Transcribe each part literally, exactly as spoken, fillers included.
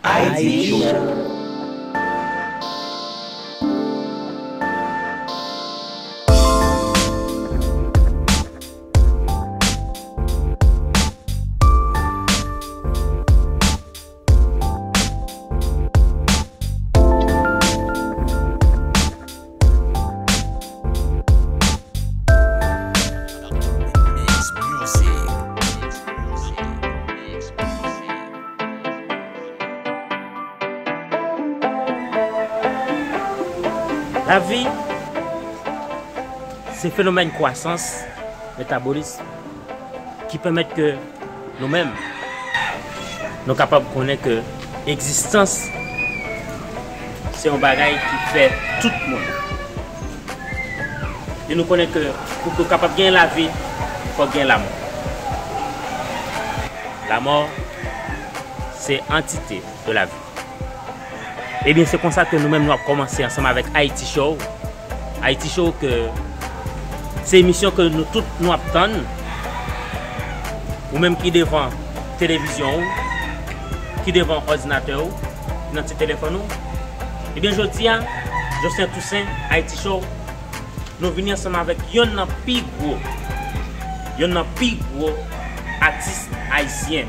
Ayiti Show. Lavi se fenomèn kwasans, metabolism, ki pèmèt ke nou menm, nou kapab konnen ke egzistans se yon bagay ki fè tout moun. E nou konnen ke pou ke w kapab gen lavi, fòk gen lamò. Lamò se antite de lavi. Ebyen, se konsa ke nou menm nou ap kòmanse ansanm avèk Haiti Show. Haiti Show ke se emisyon ke nou tout nou ap tann. Ou menm ki devan televizyon ou, ki devan òdinatè ou, ki nan ti telefòn ou. Ebyen, jodi a, Jocelyn Toussaint, Haiti Show, nou vini ansanm avèk yonn nan pi gwo, yonn nan pi gwo atis ayisyen,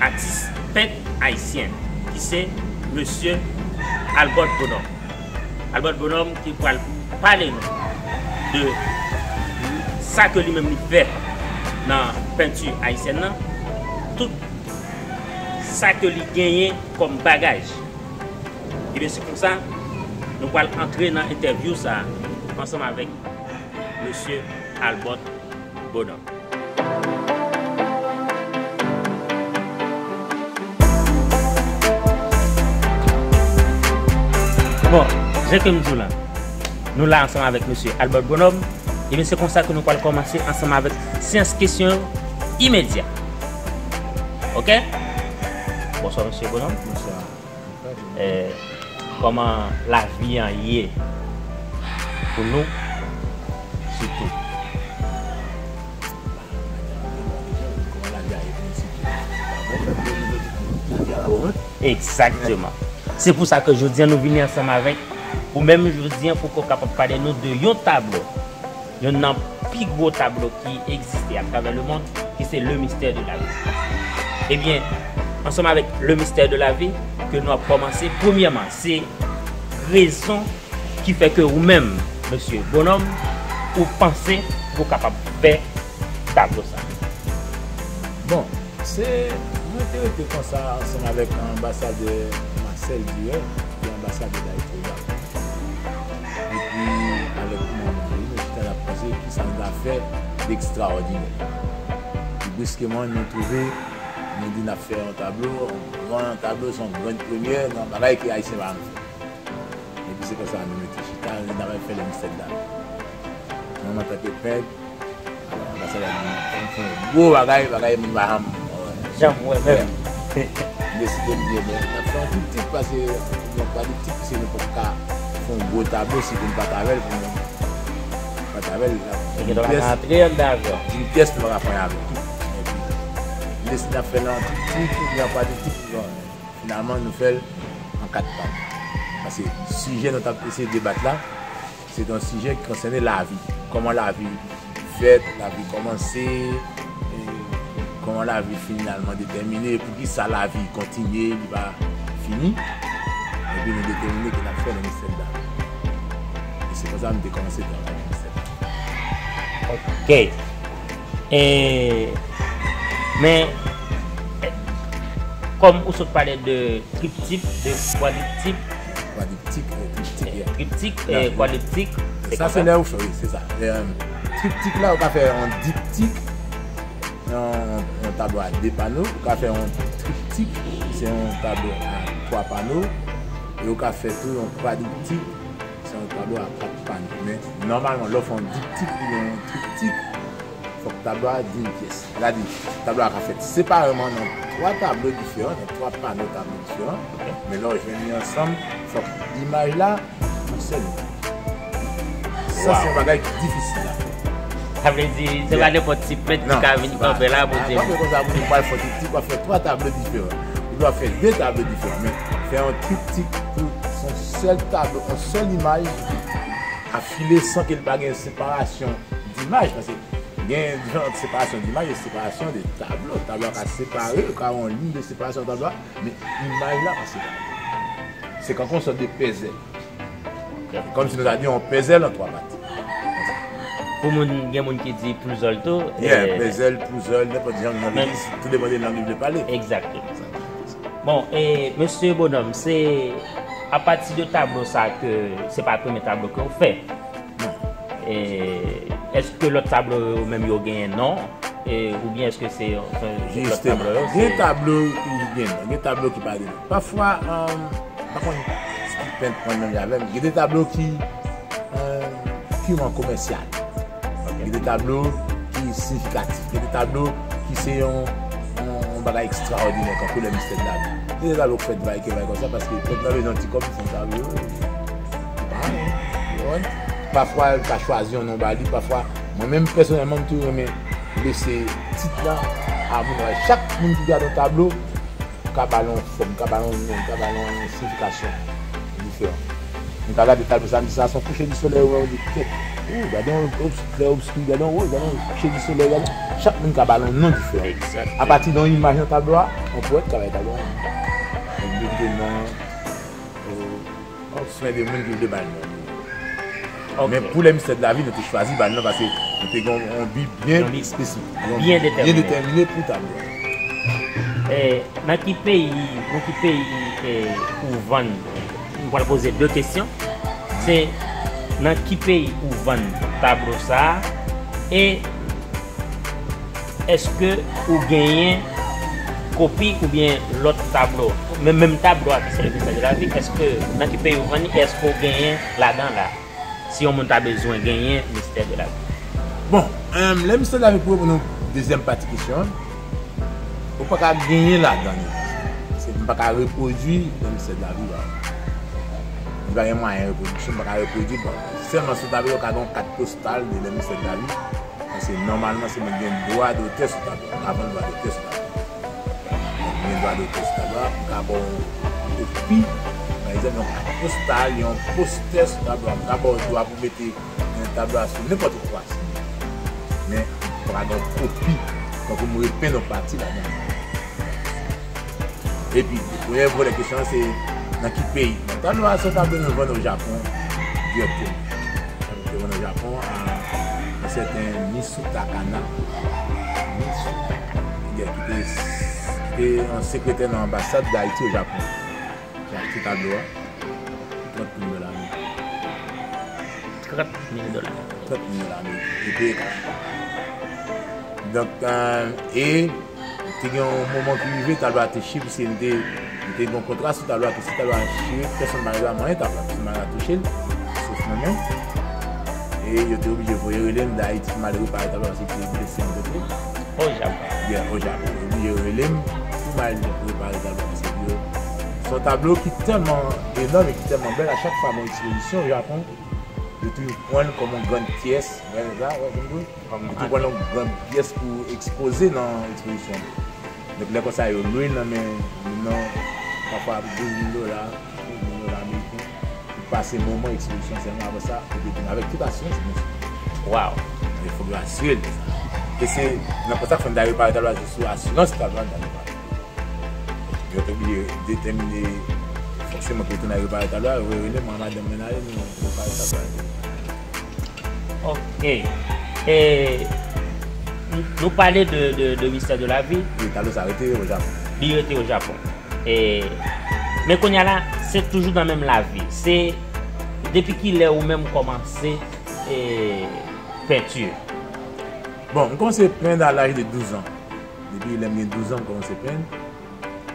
atis pent ayisyen, ki se Mesye Albert Bonhomme. Albert Bonhomme ki pral pale nou de sa ke li menm li fè nan penti ayisyèn nan, tout sa ke li genyen kòm bagaj. Ebyen, se konsa, nou pral antre nan entèvyou sa a ansanm avèk Mesye Albert Bonhomme. Bon, jan ke m di w la, nou la ansanm avèk Mesye Albert Bonhomme. Ebyen, se konsa ke nou pral kòmanse ansanm avèk syans kesyon yo imedya. Oke? Bonswa, Mesye Bonhomme. Bonswa. Eh, kòman lavi an ye pou nou, sitou? Kòman lavi a ye pou nou, sitou? Egzakteman. Se pou sa ke jodi a nou vini ansanm avèk ou menm jodi a pou ke w kapab pale nou de yon tablo, yonn nan pi gwo tablo ki egziste atravè lemonn, ki se Le Mystère de la Vie. Ebyen, ansanm avèk Le Mystère de la Vie, ke nou ap kòmanse, premyèman, se rezon ki fè ke ou menm, Mesye Bonhomme, ou panse ou kapab fè tablo sa? Bon, se, mwen te rete konsa ansanm avèk anbasadè Marcel Duré, ki anbasadè Dayiti o Japon. Epi, avèk manman li, nou chita n ap panse kisa n ka fè dekstraòdinè. Epi, briskeman, nou twouve, nou di n ap fè yon tablo, yon gran tablo, se yon gran premyè nan bagay ke Ayisyen pa janm fè. Epi, se konsa, nou mete chita, nou di n ap fè Le Mystère de la Vie. Mwen, antanke pent, alò, anbasadè a di, fò n fè yon gwo bagay, bagay moun pa janm wè. Janm wè menm. M deside m di, ebyen, n ap fè yon triptik, paske yon kwadriptik, se nou p ap ka fè yon gwo tablo si pou n pa t avè l, pou nou pa t avè l, l ap di n pyès, di n pyès, nou pa ka fè anyen avè l. Epi, m deside n ap fè l an triptik oubyen an kwadriptik, bon, finalman, nou fè l an kat paj. Paske sijè nou t ap eseye debat la, se te yon sijè ki konsène lavi. Kòman lavi fèt, lavi kòmanse, e kòman lavi finalman detèmine, poukisa lavi kontinye, li pa fini. Epi nou detèmine ke n ap fè nan Mystère de la Vie. E se konsa nou te kòmanse travay nan Mystère de la Vie. Oke. E, men, e, kòm ou sot pale de triptik, de kwadriptik, kwadriptik, e, triptik, yeah. Triptik, e, kwadriptik, se konsa? Sa, se lè ou fè, wi, se sa. E, triptik la, ou ka fè yon diptik, yon, yon tablo a de pano, ou ka fè yon triptik, se yon tablo a twa pano, e ou ka fè tou yon kwadriptik, se yon tablo a kat pano. Men, nòmalman, lè w fè yon diptik oubyen yon triptik, fòk tablo a di n pyès. Sètadi, tablo a ka fèt separeman nan twa tablo diferan, nan twa pano tablo diferan. Ok. Men lè w jwenn li ansanm, fòk imaj la yon sèl imaj. Sa se yon bagay ki difisil a fè. Sa vle di, se pa nenpòt ti pent ki ka vin kanpe la pou di. Kanpe konsa pou di, m pral fè yon ti, m pral fè twa tablo diferan. Ou dwe fè de tablo diferan, men fè yon triptik pou se yon sèl tablo, yon sèl imaj afile san ke l pa gen separasyon dimaj, paske gen diferan separasyon dimaj e separasyon de tablo. Tablo a ka separe, ou ka wè yon liy de separasyon tablo a, men imaj la pa separe. Se kankou yon sòt de pèzèl. Kòmsi nou ta di yon pèzèl an twa pati. Pou moun, gen moun ki di puzòl tou. Yeah, pèzèl, puzòl, nenpòt jan, nan legliz, tou depann de lang li vle pale. Egzakteman. Bon, e mesye Bonòm, se apati de tablo sa ke se pa premye tablo ke w fè. E èske lòt tablo yo menm yo genyen non? E, oubyen èske se, se, se lòt tablo yo? Gen tablo ki gen non, gen tablo ki pa gen non. Pafwa, um, pa konn si pent pran menm jan avè m. Gen de tablo ki, um, piman komèsyal. Gen de tablo ki siyifikatif. Gen de tablo ki se yon, yon, yon bagay ekstraòdinè, tankou lè mistè de lavi. Gen de tablo k fè bay ke bay konsa, paske pèp la bezwen ti kòb, se yon tablo. Pafwa, l ka chwazi yon non ba li, pafwa, mwen menm pèsonèlman, m toujou renmen lese tit la a moun. Chak moun ki gade yon tablo ka ba l yon fòm, ka ba l yon non, ka ba l yon siyifikasyon diferan. M ka gade tablo sa, m di sa se yon kouche di solèy, ou wè, ou di kèt. Ou gade yon obs-, klè obski, gade yon wòz, gade yon kouche di solèy, gade. Chak moun ka ba l yon non diferan. Apati de yon imaj nan tablo a, yon powèt ka bay tablo a yon non. Yon non, ou, ou swen de moun ki vle ba l non. Men pou lè mistè de lavi, nou te chwazi ba l non paske nou te gen yon bi byen espesifik, yon bi byen detèmine pou tablo a. E, nan ki peyi, nan ki peyi, e, ou vann, m pral poze de kesyon. Se nan ki peyi ou vann tablo sa a? E èske ou genyen kopi oubyen lòt tablo, men menm tablo a ki se le mistè de lavi, èske nan ki peyi ou vann li, èske ou genyen ladan la? Si yon moun ta bezwen genyen mistè de lavi. Bon, em, le mistè de lavi, pou reponn nou dezyèm pati kesyon an, ou pa ka genyen ladan li. Se, m pa ka repwodui le mistè de lavi, ba. Li pa gen mwayen repwodiksyon, m pa ka repwodui, bon. Sèlman sou tablo, ou ka gen yon kat postal de le mistè de lavi. Paske nòmalman, se mwen ki gen dwa dotè sou tablo a. M ka vann dwa dotè sou tablo a. Mwen gen dwa dotè sou tablo a. M ka ba w kopi, pa egzanp, yon kat postal, yon postè sou tablo a. M ka ba w dwa pou mete, eh, tablo a sou nenpòt yon plas. Men, m pa gen yon kopi. Tankou m repenn yon pati ladan. Epi, premye vòlè kesyon an, se nan ki peyi? Tablo a se yon tablo nou vann o Japon dirèkteman. Nou te vann o Japon a yon sèten Mitsuta Kana. Mitsuta, ki te, ki te yon sekretè nan anbasad Dayiti o Japon. Te achte tablo a pou trant mil dola ameriken. Trant mil dola. Trant mil dola ameriken. Li peye kach. Donk, eh, e te gen yon moman ki rive, tablo a te chire, piske nou te, nou te gen yon kontra sou tablo a, ke si tablo a chire, pèsonn pa rive a manyen tablo a, pèsonn pa rive a touche l, sof mwen menm. E yo te oblije voye rele m de Ayiti pou m al repare tablo a, paske li te blese anpil. O Japon. Yeah, o Japon. Yo oblije rele m pou m al repare tablo a, paske yo, se yon tablo ki tèlman enòm e ki tèlman bèl. A chak fwa gen yon ekspozisyon o Japon, yo toujou pran l kòm yon grann pyès. Wè, se sa, wè, se sa. Yo toujou pran yon grann pyès pou ekspoze nan ekspozisyon. Donk, lè konsa, yo lwe l nan men moun nan, pafwa douz mil dola, douz mil dola ameriken, pou pase moman ekspozisyon sèlman. Apre sa, yo te vin avèk tout asirans, byen si. Waw! E fòk yo asire l de sa. E se nan konsa k fè m ta repare tablo a, se sou asirans tablo a m ta repare. Yo te oblije detèmine, fòseman, pou yo tounen al repare tablo a, yo rele mwen, madanm mwen ale, nou repare tablo a. Ok. E, nou pale de, de, de Mystère de la Vie. Wi, tablo sa rete o Japon. Li rete o Japon. E, men kounye a la, se toujou nan menm lavi. Se depi kilè ou menm kòmanse, e, penti? Bon, m kòmanse penn a laj de douz an. Depi lè m gen douz an, m kòmanse penn.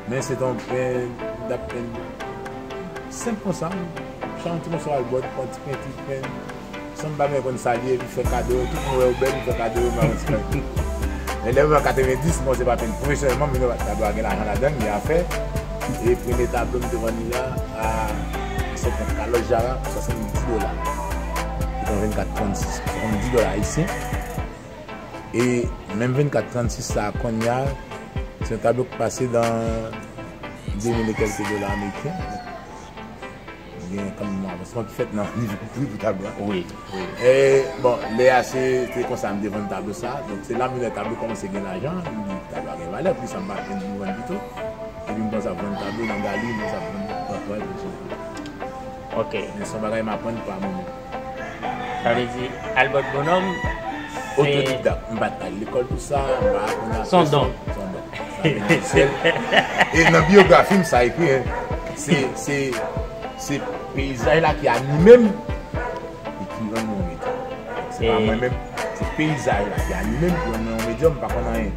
Men se te yon penn, m t ap penn senp konsa, m chan yon ti moso albòd, pran ti penti, penn. San m pa menm konn sa l ye, epi fè kado, tout moun wè yo bèl, m fè kado, m ba yo ti kado. Men lè m an katrevendis, m kòmanse pa penn pwofesyonèlman, men tablo a gen lajan ladan l, gen afè. E premye tablo m te vann li a, a, se te yon kalòt Jara pou swasanndis dola. Se te vennkat trannsis, sèt san di dola ayisyen. E menm vennkat trannsis sa a, kounye a, se yon tablo ki pase nan de mil e kèlke dola ameriken. Gen kanmenm yon avansman ki fèt nan nivo pri pou tablo a. Wi, wi. E, bon, lè a se, se konsa m te vann tablo sa a. Donk, se la m wè tablo kòmanse gen lajan. M di, tablo a gen valè, poukisa m pa jwenn pou m vann pito? Epi m panse ap vann tablo nan gali, m panse ap vann pantòl, konsa. Ok. Men se yon bagay m aprann pa mwen menm. Sa vle di, Albert Bonhomme, se otodidak. M pa t al lekòl pou sa, m pa aprann a pèsòn. Se yon don. Se yon don. Sa vle di, se, e nan biyografi m, sa ekri, hein. Se, se, se peyizaj la ki anime m e ki rann mwen yon medyòm. Se pa mwen menm, se peyizaj la ki anime m ki rann mwen yon medyòm, m pa konn anyen.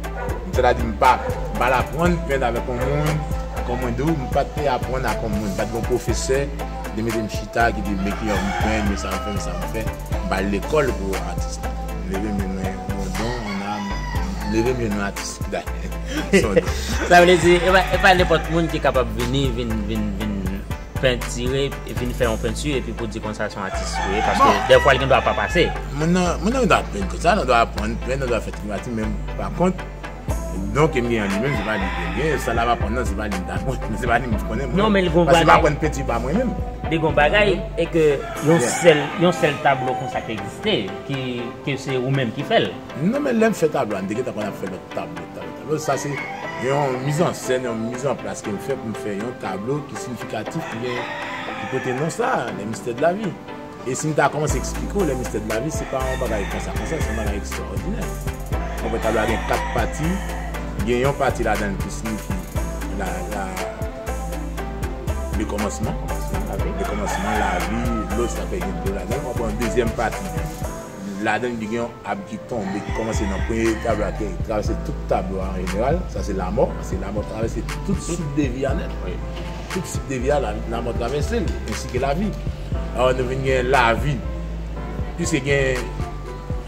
Sètadi, m pa, m pa al aprann penn avèk yon moun, kòm mwen di w, m pa te aprann ak yon moun, m pa t gen yon pwofesè, ki te mete m chita, ki di, men kijan pou m penn, men sa m fè, men sa m fè. M pa al lekòl pou atis la. M leve m jwenn mwen yon don, yon nam, m leve m jwenn yon atis. Sa vle di, e pa, e pa nenpòt moun ki kapab vini, vin, vin, vin pentire, vin fè yon penti, epi pou di konsa se yon atis ou ye, paske dèfwa l gen dwa pa pase. Moun nan, moun nan gen dwa penn konsa, nan dwa aprann penn, nan dwa fè ti pati, men pa kont, don ke m gen an li menm, se pa li ke m gen, sa l ap aprann nan, se pa li m t aprann, se pa li m konnen mwen. Non, men l gon bagay. Paske m aprann penti pa mwen menm. Li gon bagay, e ke yon sèl, yon sèl tablo konsa ki egziste, ki, ke se ou menm ki fè l. Non, men lè m fè tablo a, m te gentan konn ap fè lòt tablo, tablo, tablo. Sa se yon mizansèn, yon mizanplas ke m fè pou m fè yon tablo ki siyifikatif, ki gen, ki pote non sa a, Les Mystères de la Vie. E si m ta kòmanse eksplike w, Les Mystères de la Vie, se pa yon bagay konsa, konsa, se yon bagay ekstraòdinè. Ou konprann, tablo a gen kat pati, gen yon pati ladan l ki siyifi la, la, le kòmansman, le kòmansman, lavi, lòt sa fè gen dlo ladan l. Ou konprann, dezyèm pati, ladan l, li gen yon ab ki tonbe, ki kòmanse nan premye tab la, ki travèse tout tablo a an jeneral. Sa se lamò, paske lamò travèse tout sik de vi a nèt. Wi. Tout sik de vi a, la, lamò travèse l, ensi ke lavi. Alò, nou vin gen lavi. Piske gen,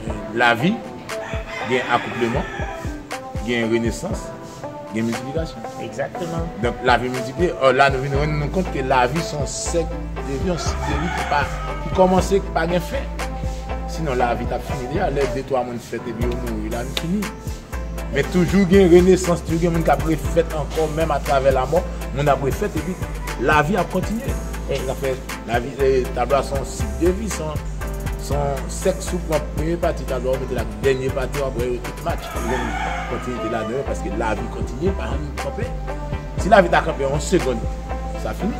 eh, lavi, gen akoupleman, gen renesans, gen miltiplikasyon. Egzakteman. Donk, lavi miltipliye. Ò, la, nou vin rann nou kont ke lavi se yon sèk de vi, yon sik de vi ki pa, ki kòmanse, ki pa gen fen. Sinon, lavi t ap fini deja. Lè de twa moun fèt epi yo mouri, lavi fini. Men toujou gen renesans, toujou gen moun k ap refèt ankò, menm atravè lamò, moun ap refèt, epi lavi ap kontinye. E sa fè lavi, e, tablo a se yon sik de vi, se yon, se yon sèk. Si w pran premye pati tablo a, ou mete l ak dènye pati, w ap wè yo tout match. Ou gen kontinite ladan yo, paske lavi kontinye, pa janm kanpe. Si lavi ta kanpe yon segonn, sa fini.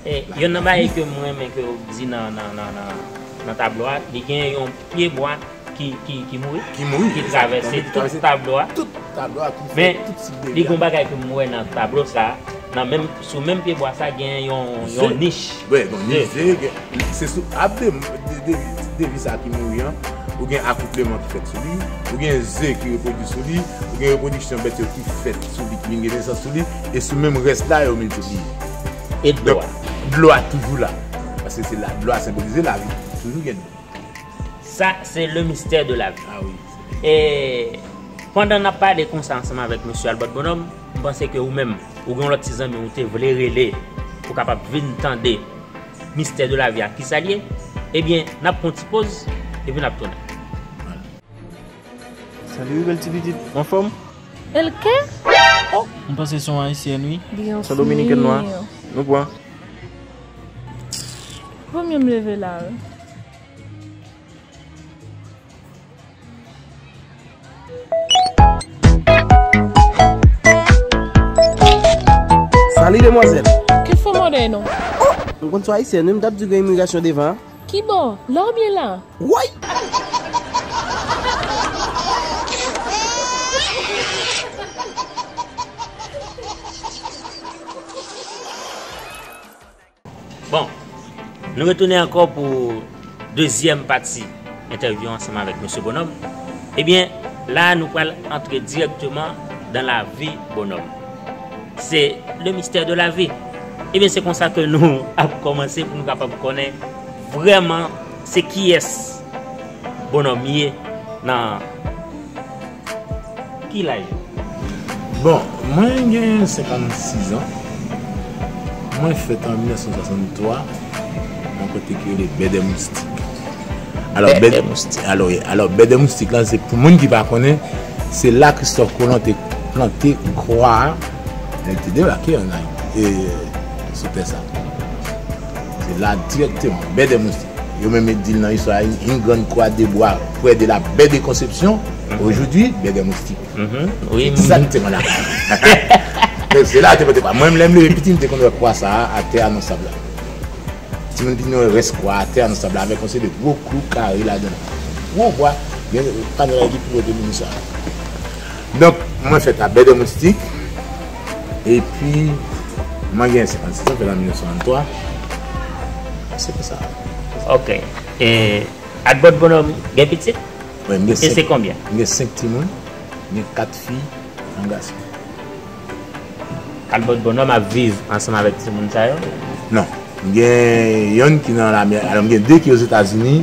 E youn nan bagay ke m renmen ke w di nan, nan, nan, nan, nan tablo a, li gen yon pyebwa ki, ki, ki mouri, ki mouri, ki travèse tout tablo a. Tout tablo a, ki fè tout sik de vi a. Men, li gon bagay ke m wè nan tablo sa a, nan menm, sou menm pyebwa sa a, gen yon, yon nich. Wi, gen nich ze, gen, se sou ab de, de, de, de vi sa a ki mouri an, ou gen akoupleman ki fèt sou li, ou gen ze ki repwodui sou li, ou gen repwodiksyon bèt yo ki fèt sou li, ki vin gen nesans sou li, e sou menm rès la, yo miltipliye. E dlo a? Donk, dlo a toujou la. Paske se la, dlo a senbolize lavi. Toujou gen dlo. Sa, se le mystère de la vie. Ah wi. E pandan n ap pale konsa ansanm avèk mesye Albert Bonhomme, m panse ke ou menm, ou gen yon lòt ti zanmi ou te vle rele pou kapab vin tande mystère de la vie a, kisa l ye? Ebyen, n ap pran yon ti poz, epi n ap tounen. Salut, bèl ti pitit. Anfòm? Elke? Oh, m panse se yon ayisyèn, wi. Se yon dominikèn nwa. Nou pran. Vomye m leve la, wi. Salut, demwazèl. Ki fo modèy non? Oh, m konn se yon ayisyèn, wi, m t ap di w gen imigrasyon devan an. Kibò? La oubyen la? Woy! Bon, nou retounen ankò pou dezyèm pati entèvyou ansanm avèk mesye Bonhomme. Ebyen, la a nou pral antre dirèkteman dans la vie Bonhomme. C'est le mystère de la vie. Ebyen, se konsa ke nou ap kòmanse pou nou kapab konnen vrèman se kiyès Bonhomme ye nan ki laj ou? Bon, mwen gen senkannsis an. Mwen fèt an mil nèf san swasanntwa, nan kote ki rele Bè dè Moustik. Alò, Bè Bè, dè Moustik. Alò, wi, alò, Bè dè Moustik lan, se pou moun ki pa konnen, se la Christophe Colomb te plante kwa a, lè l te debake an Ayiti, e, sou tè sa. Se la dirèkteman, Bè dè Moustik. Yo menm di l nan istwa, une grande croix de bois près de la baie de Conception, aujourd'hui, Bè dè Moustik. Mhm, wi, m- Egzakteman la. Donk, se la yo te plante kwa. Mwen, lè m leve piti, m te konn wè kwa sa a, atè a, nan sab la. Timoun piti, nou wè rès kwa atè a, nan sab la, avèk yon seri de gwo klou kare ladan l. Gwo bwa, gen, kanal la ki pi gwo ke moun sa. Donk, mwen fèt a Bè dè Moustik, epi, mwen gen senkannsis an, fèt an mil nèf san trannntwa. Se konsa. Ok. E, Albot Bonòm gen pitit? Wi, m gen E senk, se konbyen? M gen senk timoun, m gen kat fi, yon gason. Albot Bonòm ap viv ansanm avèk timoun sa yo? Non. M gen yonn ki nan lame, alò m gen de ki Ozetazini,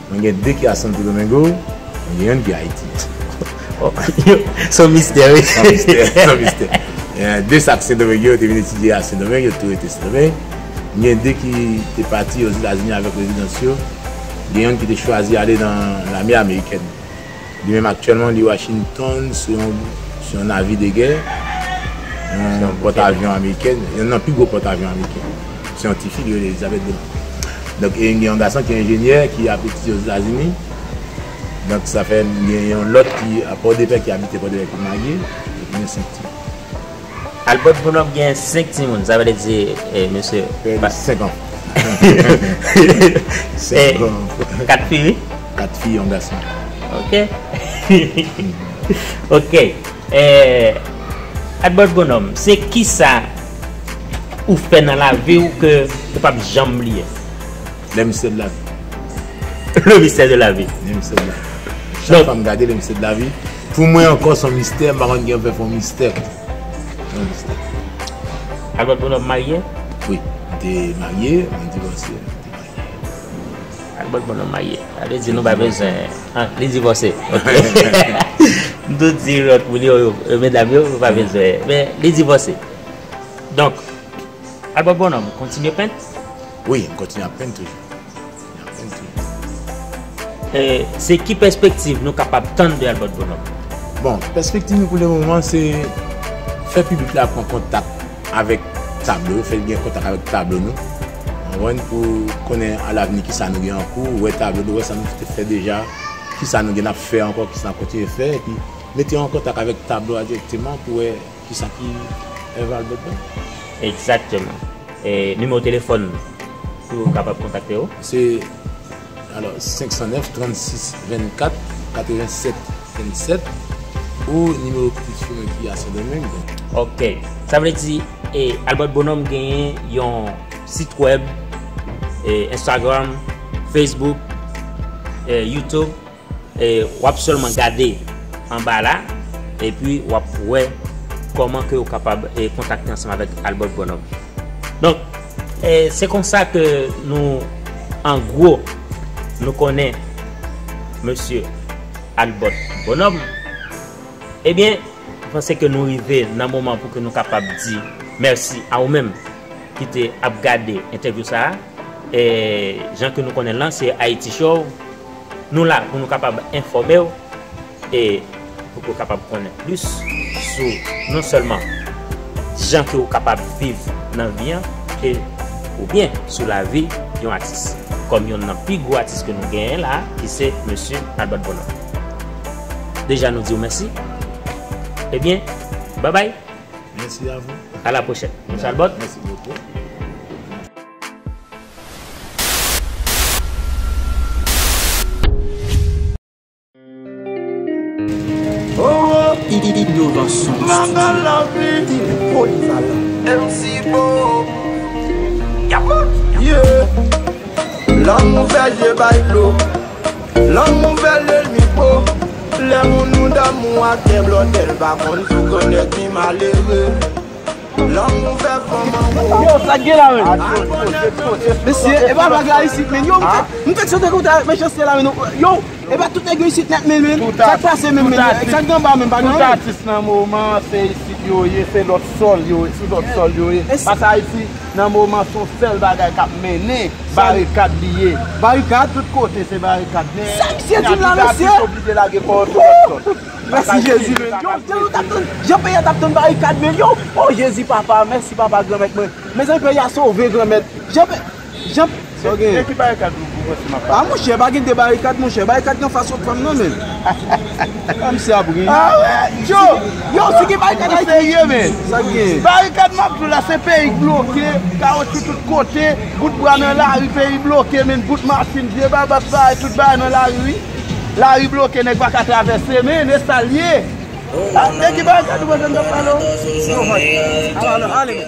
mwen gen de ki a Santo Domingo, mwen gen yonn ki Ayiti. Oh, se yon mistè, wi. Se yon mistè, se yon mistè. Eh, de sa k Sendomeng yo, yo te vin etidye a Sendomeng, yo tou rete Sendomeng. M gen de ki te pati Ozetazini avèk rezidans yo. Gen yonn ki te chwazi ale nan lame amerikèn. Li menm aktyèlman, li Washington, se yon, se yon navi de gè, yon pòtavyon ameriken, yonn nan pi gwo pòtavyon ameriken. Se yon tifi, li rele Elizabeth Bonhomme. Donk, e gen yon gason ki enjenyè, ki ap etidye Ozetazini. Donk, sa fè m gen yon lòt ki a Pòdepè, ki abite Pòdepè, ki marye, epi gen senk timoun. Albot Bonhomme gen senk timoun, sa vle di, eh, mesye, pa- Senk anfan. Senk anfan. Kat fi, wi? Kat fi, yon gason. Ok. Ok. Eh, Albot Bonhomme, se kisa ou fè nan lavi w ke ou p ap janm bliye? Le mystère de la vie. Le mystère de la vie. Le mystère de la vie. Chak fwa m gade le mystère de la vie, pou mwen ankò, se yon mistè, m pa konn kijan pou fè yon mistè. Se yon mistè. Albot Bonhomme marye? Wi, m te marye, mwen divòse, m te marye. Albot Bonhomme marye. Sa vle di nou pa bezwen, ah, li divòse. Ok. M tou di lòt moun yo, yo, medam yo, yo pa bezwen. Men li divòse. Donk, Albot Bonhomme, kontinye pent? Wi, m kontinye ap pent toujou. E, se ki pèspektiv nou kapab tann de Albot Bonhomme? Bon, pèspektiv nou pou le moman, se fè piblik la pran kontak avèk tablo yo, fè l gen kontak avèk tablo nou. Konprann, pou konnen alavni kisa nou gen an kou, wè tablo nou, wè sa nou te fè deja, kisa nou gen ap fè ankò, kisa n ap kontinye fè, epi mete yo an kontak avèk tablo a dirèkteman pou wè kisa ki Èv Albot Bonhomme. Egzakteman. E, nimewo telefòn pou yo kapab kontakte w? Se, alò, senk san nèf, trannsis, vennkat, katrevennsèt, vennsèt, ou nimewo pitit fi mwen ki a Sendomeng. Ok. Sa vle di, e, Albot Bonhomme genyen yon sit wèb, e, Instagram, Facebook, e, YouTube. E, w ap sèlman gade anba la, epi w ap wè kòman ke w kapab, e, kontakte ansanm avèk Albot Bonhomme. Donk, e, se konsa ke nou, an gwo, nou konnen mesye Albot Bonhomme. Ebyen, m panse ke nou rive nan moman pou ke nou kapab di mèsi a ou menm ki te ap gade entèvyou sa a. E, jan ke nou konnen l lan, se Haiti Show. Nou la pou nou kapab enfòme w e pou ke w kapab konnen plis sou non sèlman jan ke w kapab viv nan vi an, e oubyen sou lavi yon atis. Kòm yonn nan pi gwo atis ke nou genyen la, ki se mesye Albot Bonhomme. Deja nou di w mèsi. Ebyen, babay. Merci à vous. À la prochaine. Mesye Albot. Merci beaucoup. Oh, oh. Inovasyon Studio. Polyvalent. M C Bo. Yeah. Lanmou fè je bay dlo. Lanmou fè lènmi po. Lè moun nou damou atè blòdè l pa konn sou konnèt pi malere. Lanmou fè fanm anwo. Yo, sa k gen la, men? Mesye, e pa blag la isit, men. Yo, m te, m te sote konta mechanste la, men. Yo, e pa tout nèg yo isit nèt, men, men. Sa k pase menm, men? Sa k anba menm, pa gen anyen. Tout atis nan moman, se isit Yo ye, se lòt sòl yo ye, sou lòt sòl yo ye. Paske Ayiti, nan moman, se yon sèl bagay k ap mennen, barikad li ye. Barikad? Tout kote, se barikad. Men, sa misye di la, mesye? Oblije lage kò yo sou lòt sòl. Mèsi Jezi, men. Yo, jan yo t ap tann, jan peyi a t ap tann barikad, men yo. O Jezi, papa, mèsi, papa, Granmèt mwen. Mezanmi, peyi a sove, Granmèt. Jan pe-, jan Sa w gen? De ki barikad ou, ou panse m ap pale? A, monchè, pa gen de barikad, monchè. Barikad ki anfas Rockfam nan, men. A, misye ap ri. A, wè, Joe! Yo, si gen barikad Ayiti, serye, men. Sa k gen? Barikad m ap di w la, se peyi k bloke, kawotchou tout kote, bout bwa nan lari, peyi bloke, men, bout machin, vye babak, bagay, tout bagay nan lari, wi. Lari bloke, nèg pa ka travèse, men, e sa l ye. A, de ki barikad ou panse m t ap pale w? Yo, man. Ale, ale, ale, men.